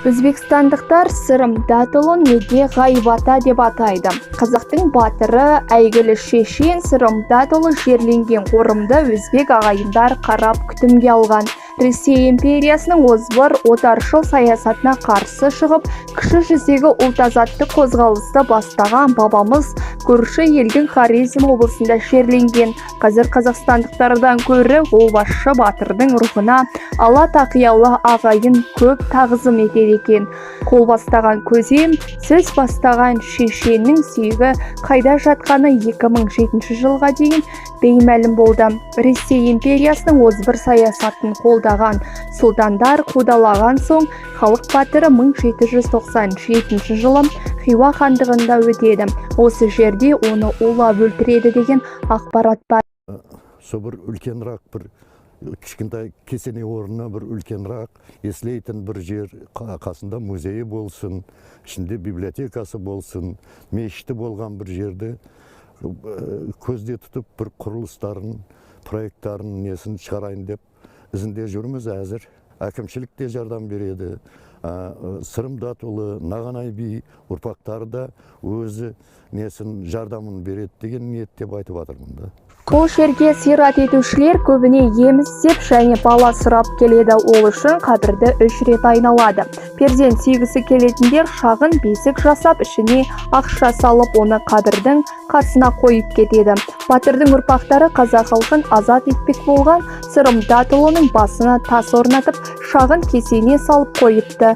Өзбекстандықтар Сырым Датұлын неге Ғайып ата деп атайды? Қазақтың батыры, әйгілі шешен Сырым Датұлы жерленген қорымды өзбек ағайындар қарап, күтімге алған. Ресей империясының озбыр отаршыл саясатына қарсы шығып, Кіші жүздегі ұлт азаттық қозғалысты бастаған бабамыз көрші елдің Хорезм облысында жерленген. Қазір қазақстандықтардан көрі қолбасшы батырдың рухына ала тақиялы ағайын көп тағзым етеді екен. Қол бастаған көсем, сөз бастаған шешеннің сүйегі қайда жатқаны 2007 жылға дейін беймәлім болды. Ресей империясының озбыр саясатын қолдаған сұлтандар қудалаған соң, халық батыры 1797 жылы Хиуа хандығында өтеді. Осы жерде оны улап өлтіреді деген ақпарат бар. Сол бір үлкенрақ, бір кішкентай кесене орнына бір үлкенрақ еслейтін бір жер, қасында музейі болсын, ішінде библиотекасы болсын, мешіті болған бір жерді көзде тұтып, бір құрылыстарын, проекттарын, несін шығарайын деп ізінде жүрміз әзір. Әкімшілік те жәрдем береді. Сырым Датұлы, Нағанай би ұрпақтары да өзі несін, жардамын береді деген ниет деп айтып жатырмын да. Бұл жерге зират етушілер көбіне ем іздеп және бала сұрап келеді. Ол үшін қабірді үш рет айналады. Перзент сүйгісі келетіндер шағын бесік жасап, ішіне ақша салып, оны қабірдің қасына қойып кетеді. Батырдың ұрпақтары қазақ халқын азат етпек болған Сырым Датұлының басына тас орнатып, шағын кесене салып қойыпты.